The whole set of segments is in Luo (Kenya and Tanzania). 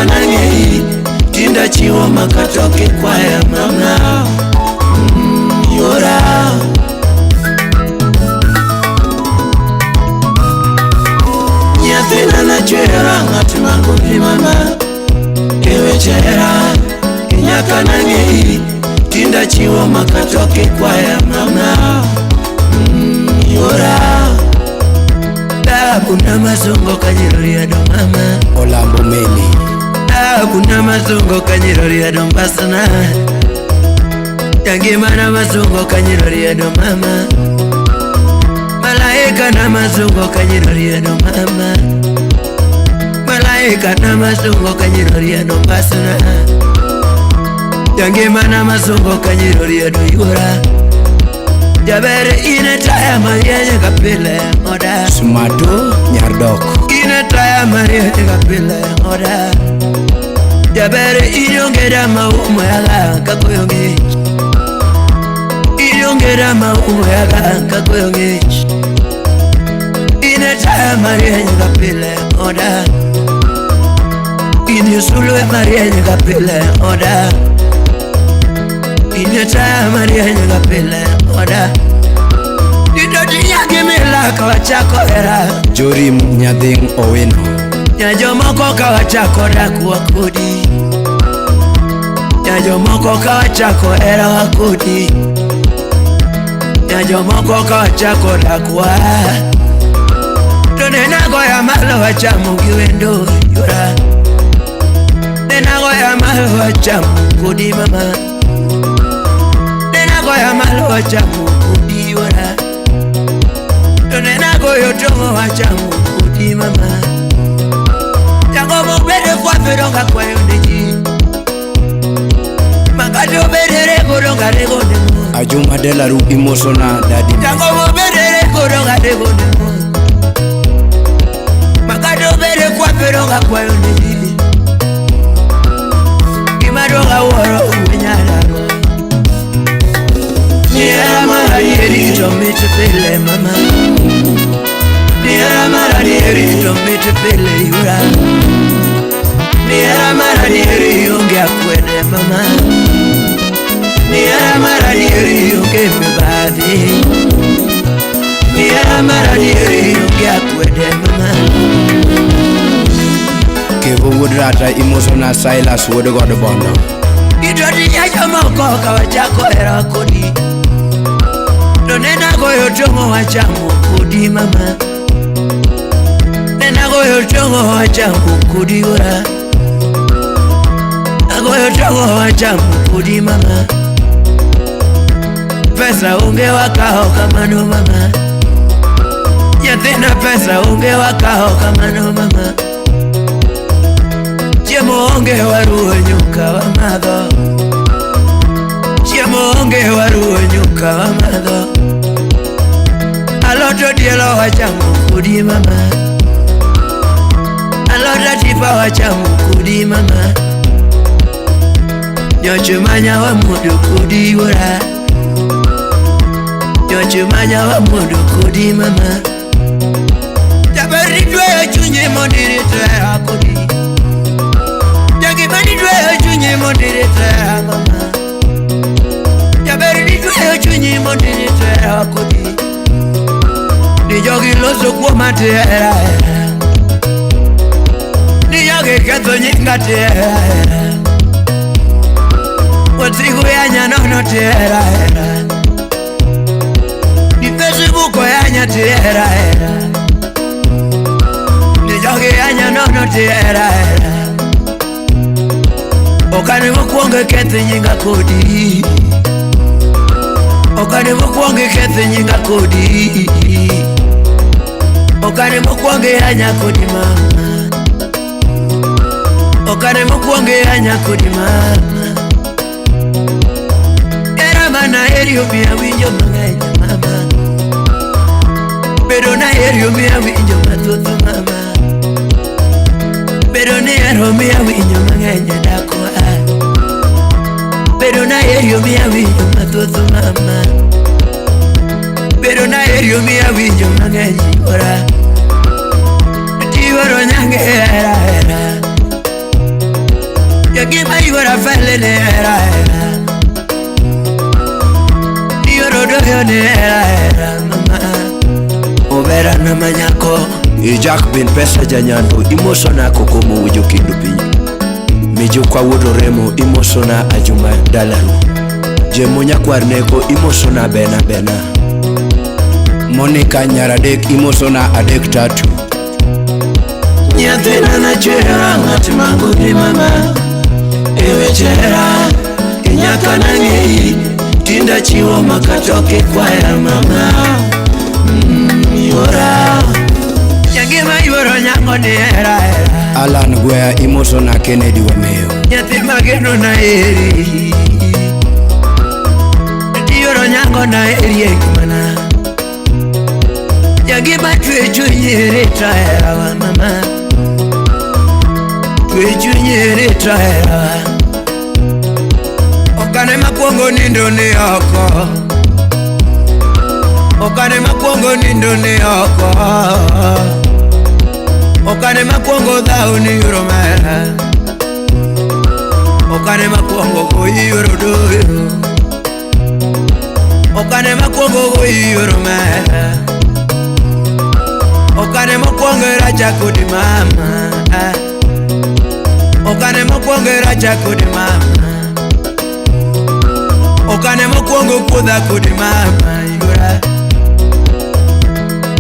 Nyaka nang'eyi tinda chiwo makata ok ikwaya mama. Yora nyathina nachwera ng'at makodi mama e weche hera. Nyaka nang'eyi tinda chiwo makata ok ikwaya mama. Yora kuna mazungo kanyiroriado mama. Olambo Meli. Kuna mazungo kanyiroriado mbasana. Yangima na mazungo kanyiroriado mama. Malaika na mazungo kanyiroriado mama. Malaika na mazungo kanyiroriado mbasana. Yangima na mazungo kanyiroriado yura. Jabere ine taya marienye kapile oda. Sumato Nyardok. Ine taya marienye kapile oda. Jabere inyongera maumo yaga kakoyonge. Inyongera maumo yaga kakoyonge. Ine taya marienye kapile oda. Ine sulwe marienye kapile oda. Ine taya marienye kapile oda. Didodi mila kawachako hera. Jorim Nyadhing Owino. Nyajomoko kawachako dak wakodi. Nyajomoko kawachako hera wakodi. Nyajomoko kawachako dak wa. To nenago ya malo wachamu giwendo yura. Nenago ya malo wachamu kodi mama. Nenago ya malo wachamu kodi yura. To nenago yotomo wachamu kodi mama. Jango mobede kwa feronga kwa yondeji. Makati obedere koronga rego nemo. Ajuma Delaru imosona dadi. Jango mobedere koronga rego nemo. Makati obede kwa feronga kwa yondeji. Kimadoga woro umenyararo. Niera mararieri to mite pele mama. Niera mararieri to mite pele yura. Niera mararieri onge akwede mama. Niera mararieri onge mibadhi. Niera mararieri onge akwede mama. Kevo wuod Rata imosona Silas wuod God Bondo. Idodi nyajomoko kawachako hera kodi. To nenagoyo tong'o wachamo kodi mama. Nenagoyo tong'o wachamo kodi yura. Agoyo tong'o wachamo kodi mama. Pesa onge wakao kamano mama. Nyathina pesa onge wakao kamano mama. Chiemo onge waruo nyuka wamadho. Chiemo onge waruo nyuka wamadho. Alot odielo wachamo kodi mama. Alot atipa wachamo kodi mama. Nyocho manya wamuodo kodi yura. Nyocho manya wamuodo kodi mama. Jaberi dweyo chunye mondo irit hera kodi. Jagimani dweyo chunye mondo irit hera mama. Jaberi dweyo chunye mondo irit hera kodi. Ni jogi loso kuoma ti hera hera. Ni jogi ketho nyinga ti hera hera. Wasigu yanya nono ti hera hera. Ni Facebook yanya ti hera hera. Ni jogi yanya nono ti hera hera. Okane mokwongo ketho nyinga kodi. Okane mokwongo ketho nyinga kodi. Okane mokwongo yanya kodi mama. Okane mokwongo yanya kodi mama. Era mana eri omiya winjo mang'eny mama. Bedo na eri omiya winjo mathoth mama. Bedo ni ero omiya winjo mang'eny dhako a. Bedo na eri omiya winjo mathoth mama. Bedo na eri omiya winjo mang'eny ora. Tiwaro nyange hera hera. ne hera hera. Yoro doyo ne hera hera mama. Obera na manyako. Ijak bin pesa janyando imosona kokomo wujo kindu piny. Mijukwa wuod Oremo imosona Ajuma dalaru. Jemo nyakwar neko imosona bena bena. Monica nyaradek imosona adek tatu. Nyathina nachwera ng'at magudi mama. Ewe chera nyaka nang'eyi tinda chiwo makatoke kwaya mama. Yora Nyangima yuoro nyango ni hera hera. Alan Gwea imosona Kennedy Wameyo. Nyathi mageno na eri. Yuoro nyango na eri e ngimana. Nyangima chwe chunyi rita hera wa mama. Chwe chunyi rita hera wa. Okane makwongo nindo ni oko. Okane makwongo nindo ni oko. Okane makwongo dhao ni yoro mera. Okane makwongo goyi yoro doyo. Okane makwongo goyi yoro mera. Okane mokwongo racha kodi mama. Okane mokwongo racha kodi mama. Okane mokwongo kuodha kodi mama yora.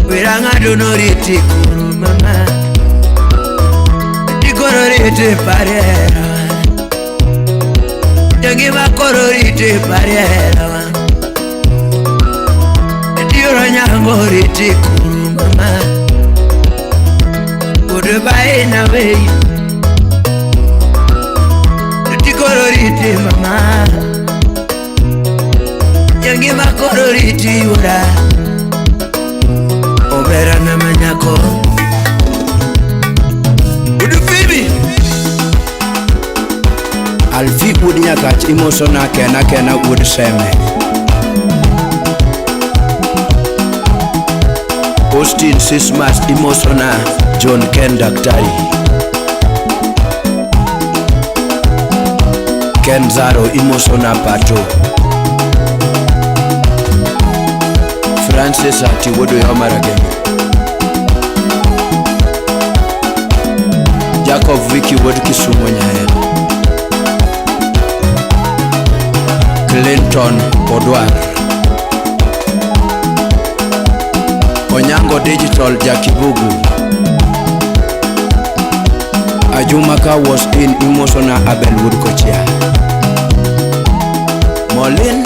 Wera ng'ado noriti koro mama. Dikoro rite parera. Jangima koro rite parera. Dioro nyango rite koro mama. Goodbye na wei. Dikoro rite mama. Jangima koro rite yora. Obera na manyako. Udufibi Alfi wuod Nyakach imosona kena kena wuod Seme. Austin Sismas imosona John Ken Daktari. Ken Zaro imosona Pato. Francis Ati wuod Oyoma Rageng'o. Jacob Wiki wuod Kisumo Nyaero. Clinton Odwar. Onyango Digital Jakibugu. Ajuma ka was in imosona Abel wuod Kochia. Molin